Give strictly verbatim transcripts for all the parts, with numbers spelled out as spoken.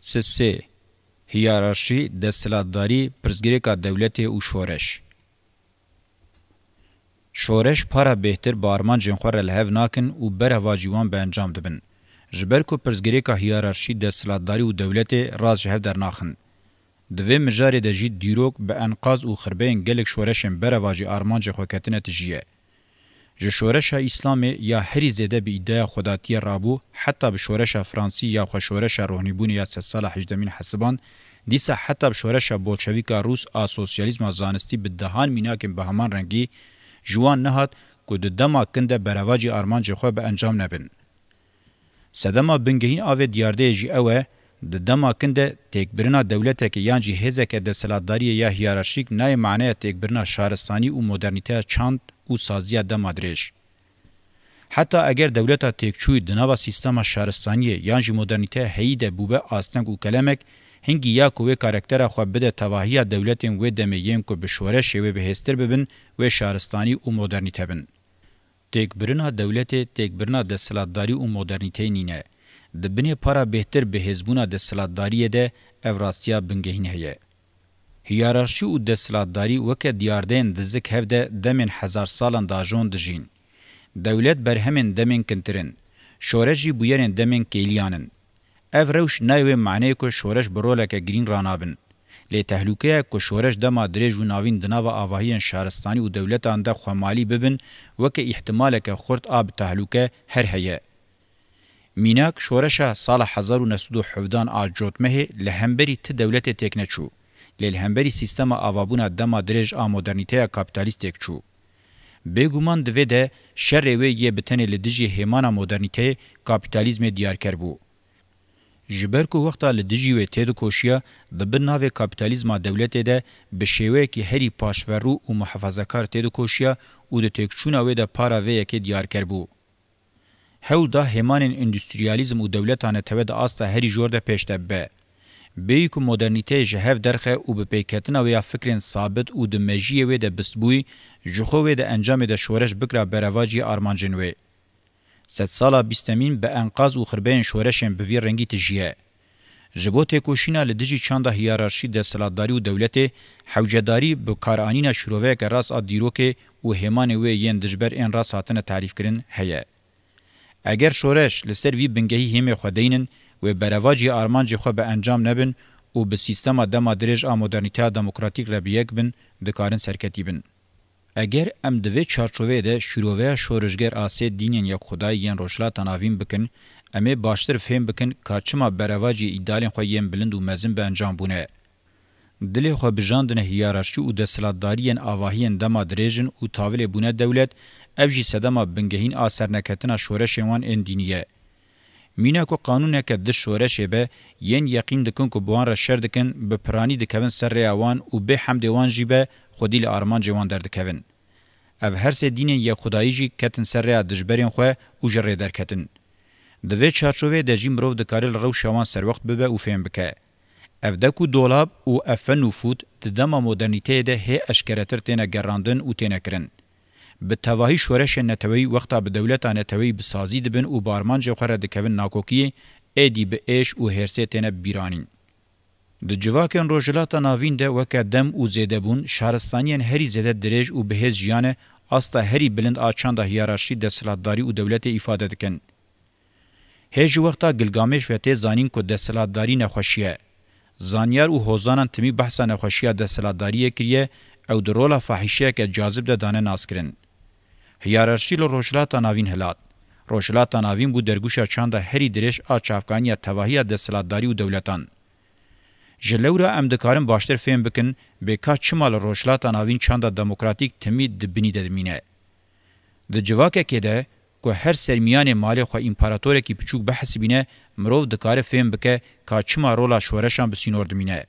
Sisê, hiyerarşî, desthilatdarî, pirsgirêka dewletê û şoreş. Şoreş para bêhtir bi armancên xwe re li hev nakin û berevajî wan bi encam dibin. Ji ber ku pirsgirêka hiyerarşî, desthilatdarî û dewletê rast ji hev dernaxin. Di vê mijarê de jî dîrok bi enqaz û xirbeyên gelek şoreşên berevajî armancê xwe ketine tijî ye. Ji şoreşa Îslamê ya herî zêde bi îdiaya xwedatiyê rabû, heta bi şoreşa Fransî ya xwe şoreşa rohnîbûnê ya sedsala hejdemîn hesiband, dîsa heta bi şoreşa bolşevîka Rûs a sosyalîzma zanistî bi dehan mînakên bi heman rengî ji wan nehat ku di dema kin de berevacî armancê xwe bi encam nebin. Sedema bingehîn a vê diyardeyê jî ew e, di dema kin de têkbirina dewleteke yan jî hêzeke desthilatdariyê ya hiyerarşîk nayê maneya têkbirina şaristanî û modernîteya çand û saziya dema dirêj. Heta eger dewleta têkçûyî di nava sîstema şaristaniyê yan jî modernîteya heyî de bûbe asteng û kelemek, hingî ya ku wê karaktera xwe bide tevahiya dewletên wê demê yên ku bi şoreşê wê bihêztir bibin, wê şaristanî û modernîte bin. Têkbirina dewletê têkbirina desthilatdarî û modernîteyê nîne. Di binê para bêhtir bi hêzbûna desthilatdariyê de ev rastiya bingehîn heye. Hiyerarşî û desthilatdarî weke diyardeyên dizik hev de demên hezar salan dajon dijîn. Dewlet berhemên demên kintir in. Şoreş jî bûyerên demên kêliyan in. Ev rewş nayê wê maneyê ku şoreş bi roleke girîn ranabin. Lê tehlûkeya ku şoreş dema dirêj û navîn di nava avahiyên şaristanî û dewletan de xwemalî bibin, weke îhtimaleke xurt a bi tehlûke her heye. Mînak, şoreşa sala hezar û neh sed û hevdan a Cotmehê li hemberî ti dewletê têk neçû. Lê li hemberî sîstema avabûna dema dirêj a modernîteya kapîtalîst têk çû. Bêguman di vê de şerê wê yê bi tenê li dijî hêmana modernîteyê kapîtalîzmê diyarker bû. Ji ber ku wexta li dijî wê têdikoşiya, di bin navê kapîtalîzma dewletê de bi şêweyekî herî paşverû û muhefazekar têdikoşiya û di têkçûna wê de para vê yekê diyarker bû. Hewl da hêmanên îndustriyalîzm û dewleta netewe di asta herî jor de pêş de bibe. Bêyî ku modernîteyê ji hev derxe û bi pêketina wê ya fikrên sabit û di mejiyê wê de bistbûyî, ji xwe wê de encamê de şoreş bikira berevaciyê armancên wê. Sedsala bîstemîn bi enqaz û xirbeyên şoreşên bi vî rengî tijî ye. Ji bo têkoşîna li dijî çanda hiyerarşî desthilatdarî û dewletê, hewcedarî bi karanîna şîroveyeke rast a dîrokê û hêmanê wê yên dijber ên rast hatine tarîfkirin heye. Eger şoreş li ser vî bingehî hêmê xwe deynin, wê berevaciyê armancê xwe bi encam nebin û bi sîstema dema dirêj a modernîteya demokratîk re bi yek bin, dikarin serketî bin. Eger em di vê çarçoveyê de şîroveya şorişger a sê dînên yekxwedayî yên Rojhilata Navîn bikin, em ê baştir fêm bikin ka çima berevaciyê îdealên xwe yên bilind û mezin bi encam bûne. Dilê xwe bijandine hiyerarşî û desthilatdariyên avahiyên dema dirêj in û tavilê bûne dewlet, ev jî sedema bingehîn a serneketina şoreşên wan ên dînî ye. Mîna ku qanûneke dij şoreşê be, yên yeqîn dikin ku bi wan re şer dikin, bi piranî dikevin ser rêya wan û bê hemdê wan jî be, xwedî li armancê wan derdikevin. Ev her sê dînên yekxwedayî jî ketin ser rêya dijberên xwe û ji rê derketin. Di vê çarçoveyê de jî mirov dikare li rewşa wan serwext bibe û fêm bike. Ev dek û dolab û ev fen û fût di dema modernîteyê de hê eşkeretir têne gerandin û têne kirin. Bi tevahî şoreşên neteweyî wexta bi dewleta neteweyî bi sazî dibin û bi armancê xwe re dikevin nakokiyê, êdî bi êş û hêrsê têne bîranîn. Di civakên Rojhilata Navîn de weke dem û zêdebûn, şaristaniyên herî zêde dirêj û bihêz jiyane asta herî bilind a çanda hiyerarşî desthilatdarî û dewletê îfade dikin. Hê ji wexta Gilgamêş ve tê zanîn ku desthilatdarî nexweşî ye. Zanyar û hozanan timî behsa nexweşiya desthilatdariyê kiriye, ew di rola fahîşeyeke cazib de dane naskirin. Hiyerarşî li Rojhilata Navîn hilat. Rojhilata Navîn bû dergûşa çanda herî dirêj a çavkaniya tevahiya desthilatdarî û dewletan. Ji lewra em dikarin baştir fêm bikin bê ka çima li Rojhilata Navîn çanda demokratîk timî di binî de dimîne. Di civakekê de ku her sermiyanê malê xwe împaratorekî piçûk bihesibîne, mirov dikare fêm bike ka çima rola şoreşan bi sînor dimîne.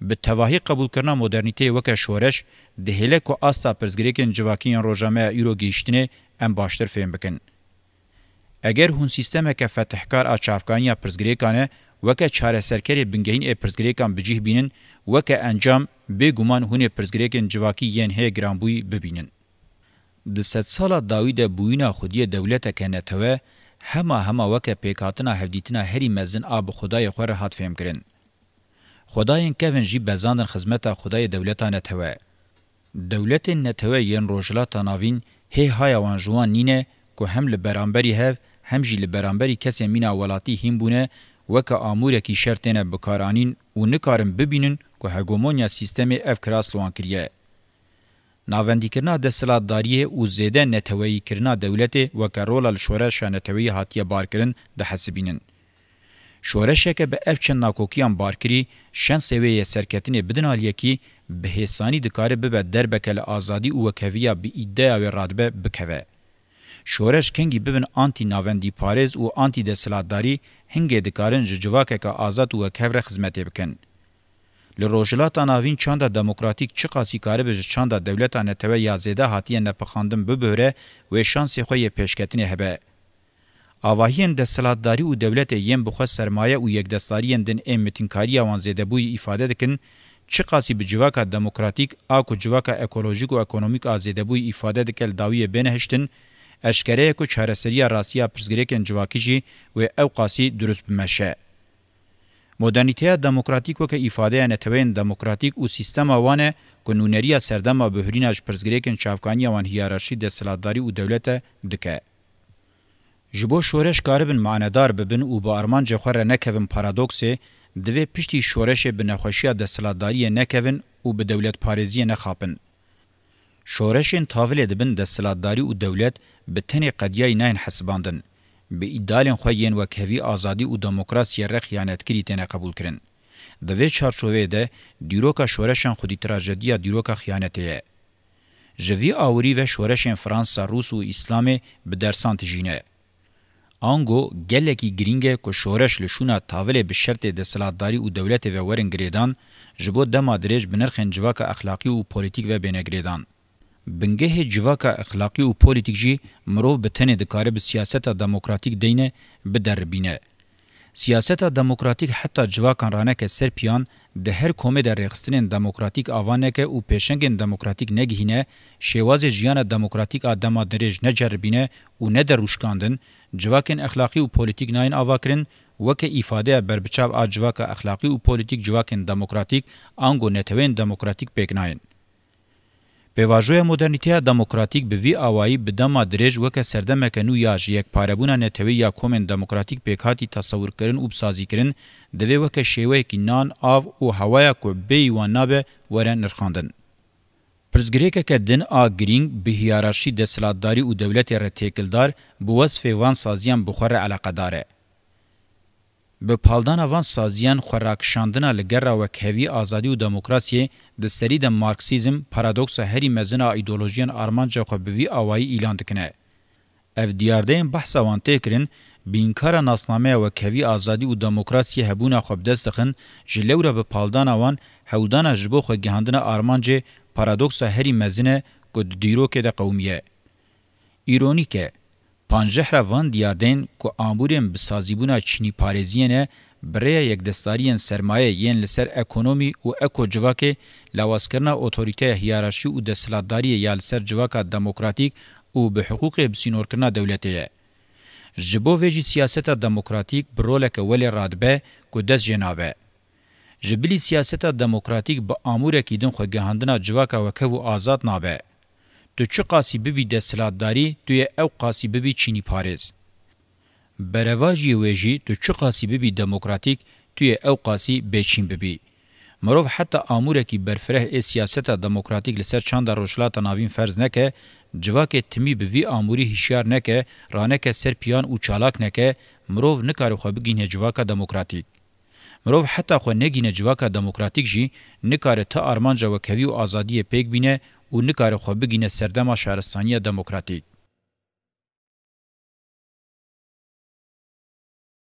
Bi tevahî qebûlkirina modernîteyê weke şoreş, dihêle ku asta pirsgirêkên civakî yên roja me ya îro gihîştinê em baştir fêm bikin. Eger hûn sîstemeke fetihkar a çavkaniya pirsgirêkan e, weke çareserkerê bingehîn ê pirsgirêkan bi cih bînin, weke encam, bêguman hûn ê pirsgirêkên civakî yên hê giranbûyî bibînin. Di sedsala dawî de bûyîna xwediyê dewleteke netewe Hema hema weke pêkhatina hevdîtina herî mezin a bi Xwedayê xwe re hat fêhmkirin. Xwedayên kevin jî bezandin xizmeta Xwedayê dewleta netewe. Dewletên netewe yên Rojhilata Navîn hê haya wan ji wan nîne ku hem li beramberî hev hem jî li beramberî kesên mîna welatî hîn bûne, weke amûrekî şer têne bikaranîn û nikarin bibînin ku hegemonya sîstemê ev kiras li wan kiriye. Navendîkirina desthilatdariyê û zêde neteweyîkirina dewletê weke rola li şoreşa neteweyî hatiye barkirin dihesibînin. Şoreşeke bi ev çend nakokiyan barkirî, şensê wê yê serketinê bidin aliyekî, bi hêsanî dikare bibe derbeke li azadî û wekheviya bi îdeya wê radibe bikeve. Şoreş kengî bibin antî-navendîparêz û antî-desthilatdarî, hingê dikarin ji civakeke azad û wekhev re xizmetê bikin. Li Rojhilata Navîn çanda demokratîk çiqasî karibe ji çanda dewleta netewe ya zêde hatiye nepixandin bibihre, wê şansê xwe yê pêşketinê hebe. Avahiyên desthilatdarî û dewletê yên bi xwe sermaye û yekdestariyên din ên mitînkariya wan zêdebûyî îfade dikin, çiqasî bi civaka demokratîk a ku civaka ekolojîk û ekonomîk a zêdebûyî îfade dike li dawiyê bêne hiştin, eşkere ye ku çareseriya rastî ya pirsgirêkên civakî jî wê ewqasî dirust bimeşe. Modernîteya demokratîk weke îfadeya neteweyên demokratîk û sîstema wan e ku nûneriya serdema bihurîna ji pirsgirêkên çavkaniya wan hiyerarşî desthilatdarî û dewlete dike. Ji bo şoreş karibin manedar bibin û bi armancê xwe re nekevin paradoksê, divê piştî şoreşê bi nexweşiya desthilatdariyê nekevin û bi dewletparêziyê nexapin. Şoreşên tavilê dibin desthilatdarî û dewlet bi tenê qediyayî nayên hesibandin. Bi îdealên xwe yên wekhevî azadî û demokrasiyê re xiyanetkirî têne qebûlkirin. Di vê çarçoveyê de dîroka şoreşan xwedî trajediya dîroka xiyanetê ye. Ji vî awirî ve şoreşên Fransa, Rûs û Îslamê bi dersan tijîne. Ango gelekî girîng e ku şoreş li şûna tavilê bi şertê desthilatdarî û dewletê ve werin girêdan, ji bo dema dirêj bi nirxên civaka exlaqî û polîtîk ve bêne girêdan. Bingehê civaka exlaqî û polîtîk jî mirov bi tenê dikare bi siyaseta demokratîk deyne bideribîne. Siyaseta demokratîk heta civakan raneke ser piyan, di her komê de rêxistinên demokratîk ava neke û pêşengên demokratîk negihîne, şêwazê jiyana demokratîk a dema dirêj neceribîne û nede rûşkandin, civakên exlaqî û polîtîk nayên avakirin, weke îfadeya berbiçav a civaka exlaqî û polîtîk civakên demokratîk ango neteweyên demokratîk pêk nayên. Pêvajoya modernîteya demokratîk bi vî awayî bi dema dirêj weke serdemeke nû ya ji yekparebûna neteweyî ya komên demokratîk pêk hatî tesewirkirin û bisazîkirin, divê weke şêweyekî nan, av û hewaya ku bêyî wan nabe, were nirxandin. Pirsgirêkeke din a girîng bi hiyerarşî desthilatdarî û dewletê re têkildar, bi wesfê van saziyan bi xwe re eleqedar e. Bi paldana van saziyan xwerakişandina li gera wekhevî, azadî û demokrasiyê, di serî de marksîzm, paradoksa herî mezin a îdeolojiyên armanca xwe bi vî awayî îlan dikine. Ev diyardeyên behsa wan tê kirin, bi înkara nasnameya wekhevî, azadî û demokrasiyê hebûna xwe bi dest dixin, ji lewra bi paldana wan hewldana ji bo xwe gihandina armancê, paradoksa herî mezin e ku di dîrokê de qewimiye. Îronîk e, panjehra van diyardeyên ku amûrên bi sazîbûna çînîparêziyê ne, bi rêya yekdestariyên sermayê yên li ser ekonomî û eko-civakê, lawazkirina otorîteya hiyerarşî û desthilatdariyê ya li ser civaka demokratîk û bi hiqûqê bi sînorkirina dewletê ye. Ji bo vê jî siyaseta demokratîk bi roleke welê radibe ku dest jê nabe. Ji bilî siyaseta demokratîk bi amûrekî din xwegihandina civaka wekhev û azad nabe. Tu çiqasî bibî desthilatdarî, tu yê ew qasî bibî çînîparêz. Berevajiyê wê jî, tu çiqasî bibî demokratîk, tu yê ew qasî bêçîn bibî. Mirov heta amûrekî berfireh ê siyaseta demokratîk li ser çanda Rojhilata Navîn ferz neke, civakê timî bi vî amûrî hişyar neke, raneke ser piyan û çalak neke, mirov nikare xwe bigihîne civaka demokratîk. Mirov heta xwe negîne civaka demokratîk jî, nikare ti armanca wekhevî û azadiyê pêk bîne û nikare xwe bigîne serdema şaristaniya demokratîk.